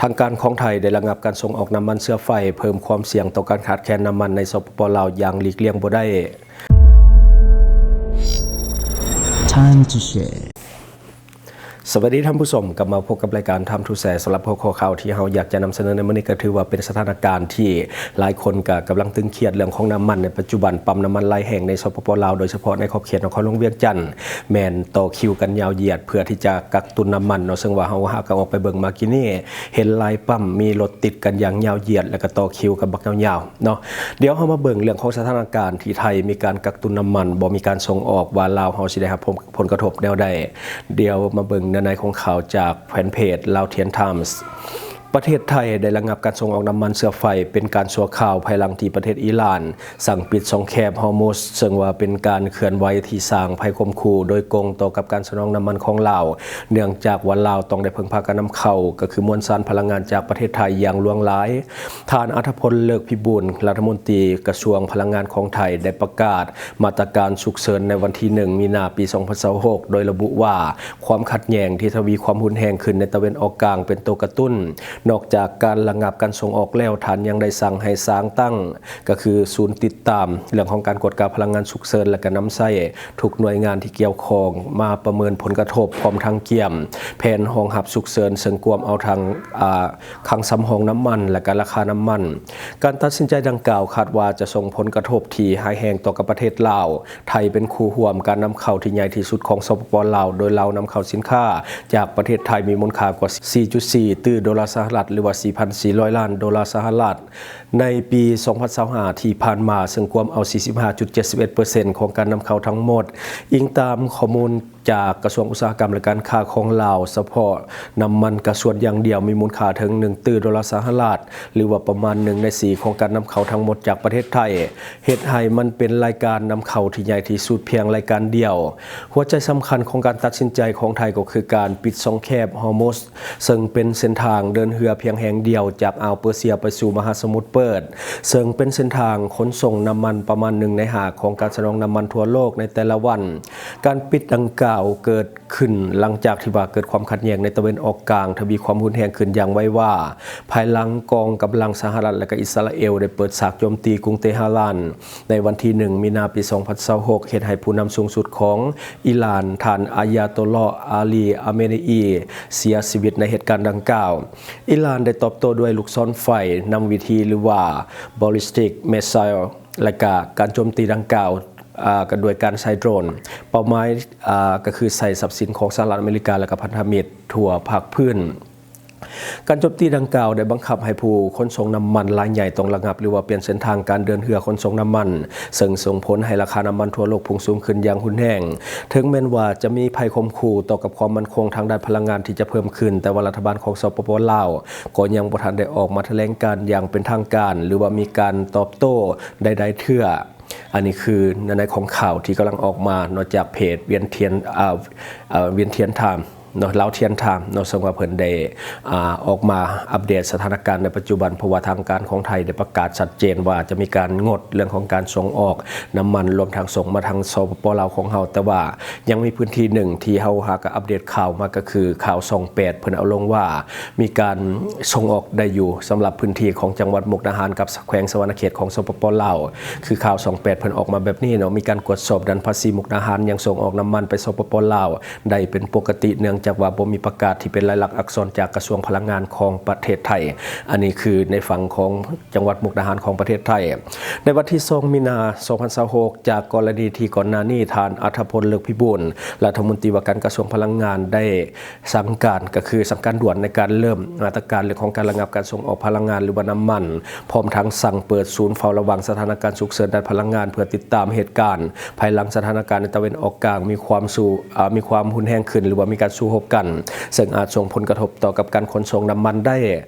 ທາງການຂອງໄທໄດ້ລະງັບການສົ່ງອອກນ້ຳມັນເຊື້ອໄຟ, ເພີ່ມຄວາມສ່ຽງຕໍ່ການຂາດແຄນນ້ຳມັນໃນ ສປປ ລາວ ຢ່າງຫຼີກລ່ຽງບໍ່ໄດ້. Time to share. ສະບາຍດີທ່ານຜູ້ຊົມ, ກັບມາພົບກັບລາຍການ Time to Share. ສຳລັບຫົວຂໍ້ຂ່າວທີ່ເຮົາຢາກຈະນຳສະເໜີໃນມື້ນີ້ ກໍຖືວ່າເປັນສະຖານະການທີ່ຫຼາຍຄົນກໍກຳລັງຕຶງຄຽດເລື່ອງຂອງນ້ຳມັນໃນປັດຈຸບັນ. ປ້ຳນ້ຳມັນຫຼາຍແຫ່ງໃນ ສປປ ລາວ, ໂດຍສະເພາະໃນຂອບເຂດນະຄອນຫຼວງວຽງຈັນ ແມ່ນຕໍ່ຄິວກັນຍາວຢຽດເພື່ອທີ່ຈະກັກຕຸນນ້ຳມັນເນາະ, ເຊິ່ງວ່າເຮົາຫາກໍອອກໄປເບິ່ງມາກີ້ນີ້ ເຫັນຫຼາຍປ້ຳມີລົດຕິດກັນຢ່າງຍາວຢຽດ ແລ້ວກໍຕໍ່ຄິວກັນບັກຍາວໆເນາະ. ດຽວເຮົາມາເບິ່ງເລື່ອງຂອງສະຖານະການທີ່ໄທມີການກັກຕຸນນ້ຳມັນ ບໍ່ມີການສົ່ງອອກ ວ່າລາວເຮົາຊິໄດ້ຮັບຜົນ ຜົນກະທົບແນວໃດ. ດຽວມາເບິ່ງເນື້ອໃນຂອງຂ່າວຈາກແຟນເພຈ Laotian Times. ປະເທດໄທໄດ້ລະງັບການສົ່ງອອກນ້ຳມັນເຊື້ອໄຟເປັນການຊົ່ວຄາວ ພາຍຫຼັງທີ່ປະເທດອີຣານ ສັ່ງປິດຊ່ອງແຄບຮອຣມຸດ, ເຊິ່ງວ່າເປັນການເຄື່ອນໄຫວທີ່ສ້າງໄພຂົ່ມຂູ່ໂດຍກົງຕໍ່ກັບການສະໜອງນ້ຳມັນຂອງລາວ, ເນື່ອງຈາກວ່າລາວຕ້ອງໄດ້ເພິ່ງພາການນຳເຂົ້າ ກໍຄືມວນສານພະລັງງານຈາກປະເທດໄທຢ່າງຫຼວງຫຼາຍ. ທ່ານ ອັດທະພົນ ເລີກພິບູນ ລັດຖະມົນຕີກະຊວງພະລັງງານຂອງໄທ ໄດ້ປະກາດມາດຕະການສຸກເສີນໃນວັນທີໜຶ່ງ ມີນາ ປີສອງພັນຊາວຫົກ ໂດຍລະບຸວ່າ ຄວາມຂັດແຍ່ງທີ່ທະວີຄວາມຮຸນແຮງຂຶ້ນໃນຕາເວັນອອກກາງເປັນໂຕກະຕຸ້ນ. ນອກຈາກການລະງັບການສົ່ງອອກແລ້ວ, ທ່ານຍັງໄດ້ສັ່ງໃຫ້ສ້າງຕັ້ງ ກໍຄືສູນຕິດຕາມເລື່ອງຂອງການກວດກາພະລັງງານສຸກເສີນ ແລະ ກະນຳໃຊ້ທຸກໜ່ວຍງານທີ່ກ່ຽວຂ້ອງມາປະເມີນຜົນກະທົບ, ພ້ອມທັງກຽມແຜນຮອງຮັບສຸກເສີນ, ເຊິ່ງກວມເອົາທັງ ອາ ຄັງສຳຮອງນ້ຳມັນ ແລະ ກະລາຄານ້ຳມັນ. ການຕັດສິນໃຈດັ່ງກ່າວຄາດວ່າຈະສົ່ງຜົນກະທົບທີ່ຮ້າຍແຮງຕໍ່ກັບປະເທດລາວ. ໄທເປັນຄູ່ຮ່ວມການນຳເຂົ້າທີ່ໃຫຍ່ທີ່ສຸດຂອງ ສປປ ລາວ, ໂດຍລາວນຳເຂົ້າສິນຄ້າຈາກປະເທດໄທມີມູນຄ່າກວ່າສີ່ຈຸດສີ່ຕື້ໂດລາສະຫະລັດ ຫຼືວ່າ ສີ່ພັນສີ່ຮ້ອຍລ້ານໂດລາສະຫະລັດ. ໃນປີສອງພັນຊາວຫ້າທີ່ຜ່ານມາ, ເຊິ່ງກວມເອົາສີ່ສິບຫ້າຈຸດເຈັດສິບເອັດເປີເຊັນຂອງການນຳເຂົ້າທັງໝົດ, ອີງຕາມຂໍ້ມູນຈາກກະຊວງອຸດສາຫະກຳ ແລະ ການຄ້າຂອງລາວ, ສະເພາະນ້ຳມັນກາຊວນຢ່າງດຽວມີມູນຄ່າເຖິງໜຶ່ງຕື້ໂດລາສະຫະລັດ ຫຼືວ່າປະມານໜຶ່ງໃນສີ່ຂອງການນຳເຂົ້າທັງໝົດຈາກປະເທດໄທ, ເຮັດໃຫ້ມັນເປັນລາຍການນຳເຂົ້າທີ່ໃຫຍ່ທີ່ສຸດພຽງລາຍການດຽວ. ຫົວໃຈສຳຄັນຂອງການຕັດສິນໃຈຂອງໄທກໍຄືການປິດຊ່ອງແຄບຮອຣມຸດ, ເຊິ່ງເປັນເສັ້ນທາງເດີນເຮືອພຽງແຫ່ງດຽວຈາກອ່າວເປີເຊຍໄປສູ່ມະຫາສະໝຸດເປີດ, ເຊິ່ງເປັນເສັ້ນທາງຂົນສົ່ງນ້ຳມັນປະມານໜຶ່ງໃນຫ້າຂອງການສະໜອງນ້ຳມັນທົ່ວໂລກໃນແຕ່ລະວັນ. ການປິດດັ່ງກ່າວເກີດຂຶ້ນຫຼັງຈາກທີ່ວ່າເກີດຄວາມຂັດແຍ່ງໃນຕາເວັນອອກກາງທະວີຄວາມຮຸນແຮງຂຶ້ນຢ່າງໄວວາ, ພາຍຫຼັງກອງກຳລັງສະຫະລັດ ແລະ ກະອິດສະຣາເອວໄດ້ເປີດສາກໂຈມຕີກຸງເຕຮາຣານໃນວັນທີໜຶ່ງ ມີນາ ປີສອງພັນຊາວຫົກ ເຮັດໃຫ້ຜູ້ນຳສູງສຸດຂອງອີຣານ ທ່ານ ອາຍາໂຕລາ ອາລີ ອາເມເນອີ ເສຍຊີວິດໃນເຫດການດັ່ງກ່າວ. ອີຣານໄດ້ຕອບໂຕ້ດ້ວຍລູກສອນໄຟນຳວິທີ ຫຼືວ່າ ballistic missile ແລະ ກະການໂຈມຕີດັ່ງກ່າວ ອາ ກະດ້ວຍການໃຊ້ໂດຣນ. ເປົ້າໝາຍ ອາ ກະຄືໃສ່ຊັບສິນຂອງສະຫະລັດອາເມລິກາ ແລະ ກະພັນທະມິດທົ່ວພາກພື້ນ. ການໂຈມຕີດັ່ງກ່າວໄດ້ບັງຄັບໃຫ້ຜູ້ຂົນສົ່ງນ້ຳມັນລາຍໃຫຍ່ຕ້ອງລະງັບ ຫຼືວ່າປ່ຽນເສັ້ນທາງການເດີນເຮືອຂົນສົ່ງນ້ຳມັນ, ເຊິ່ງສົ່ງຜົນໃຫ້ລາຄານ້ຳມັນທົ່ວໂລກພຸ່ງສູງຂຶ້ນຢ່າງຮຸນແຮງ. ເຖິງແມ່ນວ່າຈະມີໄພຂົ່ມຂູ່ຕໍ່ກັບຄວາມໝັ້ນຄົງທາງດ້ານພະລັງງານທີ່ຈະເພີ່ມຂຶ້ນ, ແຕ່ວ່າລັດຖະບານຂອງ ສປປ ລາວ ກໍຍັງບໍ່ທັນໄດ້ອອກມາຖະແຫຼງການຢ່າງເປັນທາງການ ຫຼືວ່າມີການຕອບໂຕ້ໃດໆເທື່ອ. ອັນນີ້ຄືໃນ ໃນຂອງຂ່າວທີ່ກຳລັງອອກມາເນາະ ຈາກເພຈວຽນທຽນ ອາ ເອີ ວຽນທຽນທາມ ເນາະ ລາວທຽນທາມເນາະ ເຊິ່ງວ່າເພິ່ນໄດ້ ອາ ອອກມາອັບເດດສະຖານະການໃນປັດຈຸບັນ, ເພາະວ່າທາງການຂອງໄທໄດ້ປະກາດຊັດເຈນວ່າຈະມີການງົດເລື່ອງຂອງການສົ່ງອອກນ້ຳມັນ ລວມທັງສົ່ງມາທາງ ສປປ ລາວຂອງເຮົາ, ແຕ່ວ່າຍັງມີພື້ນທີ່ໜຶ່ງທີ່ເຮົາຫາກະອັບເດດຂ່າວມາ ກໍຄືຂ່າວຊ່ອງແປດ ເພິ່ນເອົາລົງວ່າມີການສົ່ງອອກໄດ້ຢູ່ ສຳລັບພື້ນທີ່ຂອງຈັງຫວັດມຸກດາຫານກັບແຂວງສະຫວັນນະເຂດຂອງ ສປປ ລາວ. ຄືຂ່າວຊ່ອງແປດເພິ່ນອອກມາແບບນີ້ເນາະ, ມີການກວດສອບດ່ານພາສີມຸກດາຫານ ຍັງສົ່ງອອກນ້ຳມັນໄປ ສປປ ລາວ ໄດ້ເປັນປົກກະຕິ ເນື່ອງຈາກວ່າບໍ່ມີປະກາດທີ່ເປັນລາຍລັກອັກສອນຈາກກະຊວງພະລັງງານຂອງປະເທດໄທ. ອັນນີ້ຄືໃນຝັ່ງຂອງຈັງຫວັດມຸກດາຫານຂອງປະເທດໄທ. ໃນວັນທີສອງ ມີນາ ສອງພັນຊາວຫົກ ຈາກກໍລະນີທີ່ກ່ອນໜ້ານີ້ ທ່ານ ອັດທະພົນ ເລີກພິບູນ ລັດຖະມົນຕີວ່າການກະຊວງພະລັງງານ ໄດ້ສັ່ງການ ກໍຄືສັ່ງການດ່ວນໃນການເລີ່ມມາດຕະການເລື່ອງຂອງການລະງັບການສົ່ງອອກພະລັງງານ ຫຼືວ່ານ້ຳມັນ, ພ້ອມທັງສັ່ງເປີດສູນເຝົ້າລະວັງສະຖານະການສຸກເສີນດ້ານພະລັງງານ ເພື່ອຕິດຕາມເຫດການ ພາຍຫຼັງສະຖານະການໃນຕາເວັນອອກກາງມີຄວາມສູ້ ອາ ມີຄວາມຮຸນແຮງຂຶ້ນ ຫຼືວ່າມີການສູ້ຮົບກັນ, ເຊິ່ງອາດສົ່ງຜົນກະທົບຕໍ່ກັບການຂົນສົ່ງນ້ຳມັນໄດ້.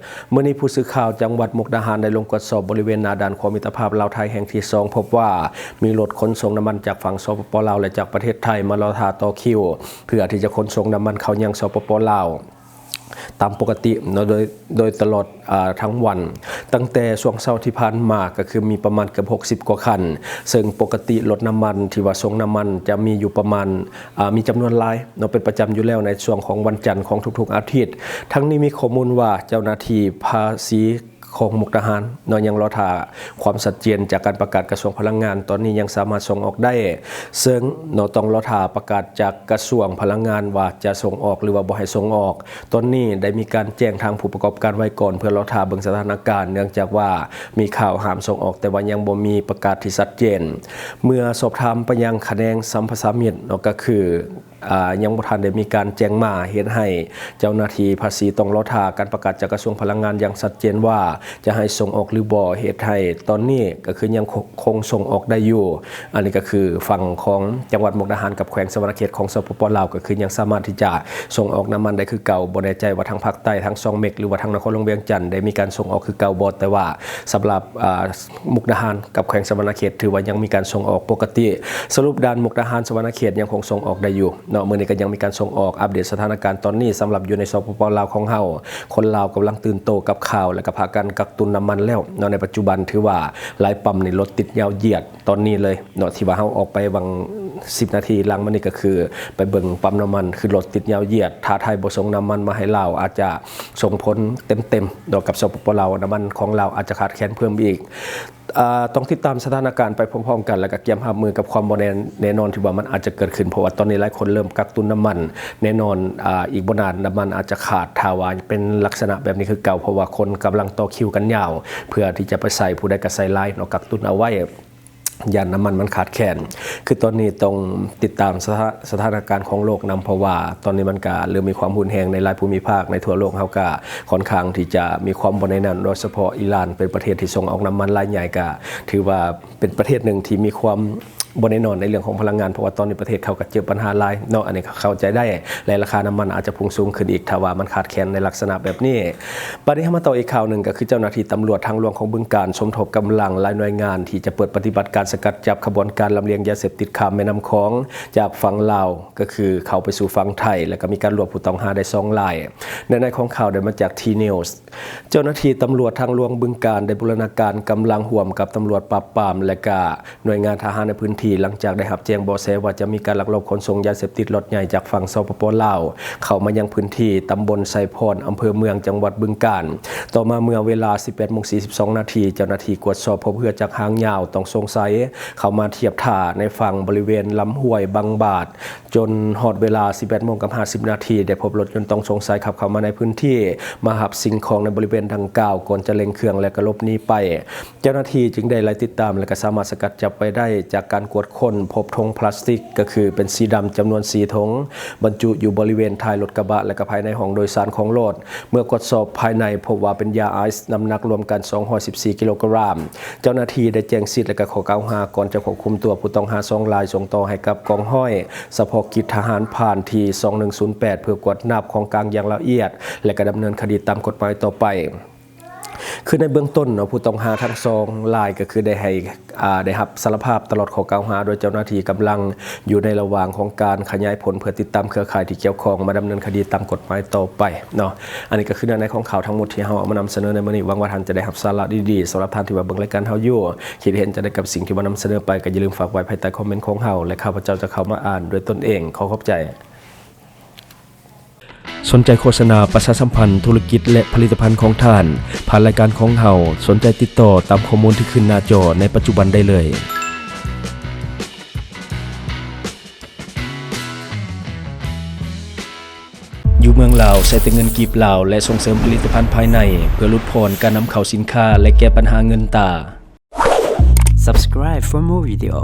ມື້ນີ້ຜູ້ສື່ຂ່າວຈັງຫວັດມຸກດາຫານໄດ້ລົງກວດສອບບໍລິເວນໜ້າດ່ານຂົວມິດຕະພາບລາວໄທແຫ່ງທີສອງ ພົບວ່າມີລົດຂົນສົ່ງນ້ຳມັນຈາກຝັ່ງ ສປປ ລາວ ແລະ ຈາກປະເທດໄທມາລໍຖ້າຕໍ່ຄິວ ເພື່ອທີ່ຈະຂົນສົ່ງນ້ຳມັນເຂົ້າຍັງ ສປປ ລາວ. ຕາມປົກກະຕິເນາະ ໂດຍ ໂດຍຕະຫຼອດ ອາ ທັງວັນ. ຕັ້ງແຕ່ຊ່ວງເຊົ້າທີ່ຜ່ານມາ ກໍຄືມີປະມານເກືອບຫົກສິບກວ່າຄັນ, ເຊິ່ງປົກກະຕິລົດນ້ຳມັນທີ່ວ່າສົ່ງນ້ຳມັນຈະມີຢູ່ປະມານ ອາ ມີຈຳນວນຫຼາຍເນາະ ເປັນປະຈຳຢູ່ແລ້ວໃນຊ່ວງຂອງວັນຈັນຂອງທຸກໆອາທິດ. ທັງນີ້ມີຂໍ້ມູນວ່າເຈົ້າໜ້າທີ່ພາສີ ຂອງມຸກດາຫານເນາະ ຍັງລໍຖ້າຄວາມຊັດເຈນຈາກການປະກາດກະຊວງພະລັງງານ, ຕອນນີ້ຍັງສາມາດສົ່ງອອກໄດ້, ເຊິ່ງເນາະ ຕ້ອງລໍຖ້າປະກາດຈາກກະຊວງພະລັງງານວ່າຈະສົ່ງອອກ ຫຼືວ່າບໍ່ໃຫ້ສົ່ງອອກ. ຕອນນີ້ໄດ້ມີການແຈ້ງທາງຜູ້ປະກອບການໄວ້ກ່ອນ ເພື່ອລໍຖ້າເບິ່ງສະຖານະການ, ເນື່ອງຈາກວ່າມີຂ່າວຫ້າມສົ່ງອອກ ແຕ່ວ່າຍັງບໍ່ມີປະກາດທີ່ຊັດເຈນ. ເມື່ອສອບຖາມໄປຍັງຂະແໜງສຳພະສາມິດເນາະ ກໍຄື ອາ ຍັງບໍ່ທັນໄດ້ມີການແຈ້ງມາ, ເຮັດໃຫ້ເຈົ້າໜ້າທີ່ພາສີຕ້ອງລໍຖ້າການປະກາດຈາກກະຊວງພະລັງງານຢ່າງຊັດເຈນວ່າຈະໃຫ້ສົ່ງອອກຫຼືບໍ່, ເຮັດໃຫ້ຕອນນີ້ກໍຄືຍັງຄົງ ຄົງສົ່ງອອກໄດ້ຢູ່. ອັນນີ້ກໍຄືຝັ່ງຂອງຈັງຫວັດມຸກດາຫານກັບແຂວງສະຫວັນນະເຂດຂອງ ສປປ ລາວ ກໍຄືຍັງສາມາດທີ່ຈະສົ່ງອອກນ້ຳມັນໄດ້ຄືເກົ່າ. ບໍ່ແນ່ໃຈວ່າທາງພາກໃຕ້ ທາງຊ່ອງເມັກ ຫຼືວ່າທາງນະຄອນຫຼວງວຽງຈັນໄດ້ມີການສົ່ງອອກຄືເກົ່າບໍ່, ແຕ່ວ່າສຳລັບ ອາ ມຸກດາຫານກັບແຂວງສະຫວັນນະເຂດ ຖືວ່າຍັງມີການສົ່ງອອກປົກກະຕິ. ສະຫຼຸບ ດ່ານມຸກດາຫານ ສະຫວັນນະເຂດຍັງຄົງສົ່ງອອກໄດ້ຢູ່ເນາະ. ມື້ນີ້ກໍຍັງມີການສົ່ງອອກ ອັບເດດສະຖານະການຕອນນີ້. ສຳລັບຢູ່ໃນ ສປປ ລາວ ຂອງເຮົາ, ຄົນລາວກຳລັງຕື່ນໂຕກັບຂ່າວ ແລະ ກໍພາກັນກັກຕຸນນ້ຳມັນແລ້ວເນາະ. ໃນປັດຈຸບັນຖືວ່າຫຼາຍປ້ຳນີ້ລົດຕິດຍາວຢຽດຕອນນີ້ເລີຍເນາະ. ທີ່ວ່າເຮົາອອກໄປຫວ່າງສິບນາທີຫຼັງມານີ້ ກໍຄືໄປເບິ່ງປ້ຳນ້ຳມັນ ຄືລົດຕິດຍາວຢຽດ. ຖ້າໄທບໍ່ສົ່ງນ້ຳມັນມາໃຫ້ລາວ ອາດຈະສົ່ງຜົນເຕັມໆເນາະ ກັບ ສປປ ລາວ, ນ້ຳມັນຂອງລາວອາດຈະຂາດແຄນເພີ່ມອີກ. ອາ ຕ້ອງຕິດຕາມສະຖານະການໄປພ້ອມໆກັນ ແລ້ວກໍກຽມຮັບມືກັບຄວາມບໍ່ແນ່ ແນ່ນອນທີ່ວ່າມັນອາດຈະເກີດຂຶ້ນ, ເພາະວ່າຕອນນີ້ຫຼາຍຄົນເລີ່ມກັກຕຸນນ້ຳມັນ. ແນ່ນອນ ອາ ອີກບໍ່ນານນ້ຳມັນອາດຈະຂາດ ຖ້າວ່າເປັນລັກສະນະແບບນີ້ຄືເກົ່າ, ເພາະວ່າຄົນກຳລັງຕໍ່ຄິວກັນຍາວ ເພື່ອທີ່ຈະໄປໃສ່, ຜູ້ໃດກໍໃສ່ຫຼາຍເນາະ, ກັກຕຸນເອົາໄວ້ ຢ້ານນ້ຳມັນມັນຂາດແຄນ. ຄືຕອນນີ້ຕ້ອງຕິດຕາມສະຖາ ສະຖານະການຂອງໂລກນຳ, ເພາະວ່າຕອນນີ້ມັນກະເລີ່ມມີຄວາມຮຸນແຮງໃນຫຼາຍພູມິພາກໃນທົ່ວໂລກ. ເຮົາກະຄ່ອນຂ້າງທີ່ຈະມີຄວາມບໍ່ແນ່ນອນ, ໂດຍສະເພາະອີຣານເປັນປະເທດທີ່ສົ່ງອອກນ້ຳມັນລາຍໃຫຍ່, ກະຖືວ່າເປັນປະເທດໜຶ່ງທີ່ມີຄວາມບໍ່ແນ່ນອນໃນເລື່ອງຂອງພະລັງງານ, ເພາະວ່າຕອນນີ້ປະເທດເຂົາກະເຈີບັນຫາຫຼາຍເນາະ. ອັນນີ້ເຂົາເຂົ້າໃຈໄດ້ ແລະ ລາຄານ້ຳມັນອາດຈະພຸ່ງສູງຂຶ້ນອີກ ຖ້າວ່າມັນຂາດແຄນໃນລັກສະນະແບບນີ້. ບາດນີ້ເຮົາມາສົມທົບອີກຂ່າວໜຶ່ງ ກໍຄືເຈົ້າໜ້າທີ່ຕຳຫຼວດທາງຫຼວງຂອງບຶງການ ສົມທົບກຳລັງຫຼາຍໜ່ວຍງານທີ່ຈະເປີດປະຕິບັດການສະກັດຈັບຂະບວນການລຳລຽງຢາເສບຕິດຂ້າມແມ່ນ້ຳຂອງຈາກຝັ່ງລາວ ກໍຄືເຂົ້າໄປສູ່ຝັ່ງໄທ ແລ້ວກໍມີການລວບຜູ້ຕ້ອງຫາໄດ້ສອງລາຍ. ເນື້ອໃນຂອງຂ່າວໄດ້ມາຈາກ T-News. ເຈົ້າໜ້າທີ່ຕຳຫຼວດທາງຫຼວງບຶງການໄດ້ບູລະນາການກຳລັງຮ່ວມກັບຕຳຫຼວດປາບປາມ ແລະ ກະ ໜ່ວຍງານທະຫານໃນພື້ນທີ່ ຫຼັງຈາກໄດ້ຮັບແຈ້ງເບາະແສວ່າຈະມີການລັກລອບຂົນສົ່ງຢາເສບຕິດລັອດໃຫຍ່ຈາກຝັ່ງ ສປປ ລາວ ເຂົ້າມາຍັງພື້ນທີ່ຕຳບົນໄຊພອນ ອຳເພີເມືອງ ຈັງຫວັດບຶງການ. ຕໍ່ມາເມື່ອເວລາສິບແປດໂມງສີ່ສິບສອງນາທີ ເຈົ້າໜ້າທີ່ກວດສອບພົບເຮືອຈັກຫາງຍາວຕ້ອງສົງໄສເຂົ້າມາທຽບທ່າໃນຝັ່ງບໍລິເວນລຳຫ້ວຍບັງບາດ. ຈົນຮອດເວລາສິບແປດໂມງກັບຫ້າສິບນາທີ ໄດ້ພົບລົດຍົນຕ້ອງສົງໄສຂັບເຂົ້າມາໃນພື້ນທີ່ ມາຮັບສິ່ງຂອງໃນບໍລິເວນດັ່ງກ່າວ ກ່ອນຈະເລັ່ງເຄື່ອງ ແລະ ກໍຫຼົບໜີໄປ. ເຈົ້າໜ້າທີ່ຈຶ່ງໄດ້ໄລ່ຕິດຕາມ ແລະ ກໍສາມາດສະກັດຈັບໄວ້ໄດ້. ຈາກການກວດຄົ້ນ ພົບຖົງພລາສຕິກ ກໍຄືເປັນສີດຳ ຈຳນວນສີ່ຖົງ ບັນຈຸຢູ່ບໍລິເວນທ້າຍລົດກະບະ ແລະ ກໍພາຍໃນຫ້ອງໂດຍສານຂອງລົດ. ເມື່ອກວດສອບພາຍໃນ ພົບວ່າເປັນຢາໄອສ໌ ນ້ຳໜັກລວມກັນສອງຮ້ອຍສິບສີ່ກິໂລກຣາມ. ເຈົ້າໜ້າທີ່ໄດ້ແຈ້ງສິດ ແລະ ກໍຂໍ້ກ່າວຫາ ກ່ອນຈະຄວບຄຸມຕົວຜູ້ຕ້ອງຫາສອງລາຍ ສົ່ງຕໍ່ໃຫ້ກັບກອງຮ້ອຍສະເພາະກິດທະຫານຜ່ານທີສອງໜຶ່ງສູນແປດ ເພື່ອກວດນັບຂອງກາງຢ່າງລະອຽດ ແລະ ກໍດຳເນີນຄະດີຕາມກົດໝາຍຕໍ່ໄປ. ຄືໃນເບື້ອງຕົ້ນເນາະ ຜູ້ຕ້ອງຫາທັງສອງລາຍກໍຄືໄດ້ໃຫ້ ອາ ໄດ້ຮັບສາລະພາບຕະຫຼອດຂໍ້ກ່າວຫາ, ໂດຍເຈົ້າໜ້າທີ່ກຳລັງຢູ່ໃນລະຫວ່າງຂອງການຂະຫຍາຍຜົນ ເພື່ອຕິດຕາມເຄືອຂ່າຍທີ່ກ່ຽວຂ້ອງມາດຳເນີນຄະດີຕາມກົດໝາຍຕໍ່ໄປເນາະ. ອັນນີ້ກໍຄືເນື້ອໃນຂອງຂ່າວທັງໝົດທີ່ເຮົາເອົາມານຳສະເໜີໃນມື້ນີ້. ຫວັງວ່າທ່ານຈະໄດ້ຮັບສາລະດີໆ. ສຳລັບທ່ານທີ່ວ່າເບິ່ງລາຍການເຮົາຢູ່ ຄິດເຫັນຈັ່ງໃດກັບສິ່ງທີ່ວ່ານຳສະເໜີໄປ ກໍຢ່າລືມຝາກໄວ້ພາຍໃຕ້ຄອມເມັນຂອງເຮົາ ແລະ ຂ້າພະເຈົ້າຈະເຂົ້າມາອ່ານດ້ວຍຕົນເອງ. ຂໍຂອບໃຈ. ສົນໃຈໂຄສະນາປະຊາສຳພັນທຸລະກິດ ແລະ ຜະລິດຕະພັນຂອງທ່ານ ຜ່ານລາຍການຂອງເຮົາ, ສົນໃຈຕິດຕໍ່ຕາມຂໍ້ມູນທີ່ຂຶ້ນໜ້າຈໍໃນປັດຈຸບັນໄດ້ເລີຍ. ຢູ່ເມືອງລາວ ໃຊ້ແຕ່ເງິນກີບລາວ ແລະ ສົ່ງເສີມຜະລິດຕະພັນພາຍໃນ ເພື່ອຫຼຸດຜ່ອນການນຳເຂົ້າສິນຄ້າ ແລະ ແກ້ປັນຫາເງິນຕາ. Subscribe for more video.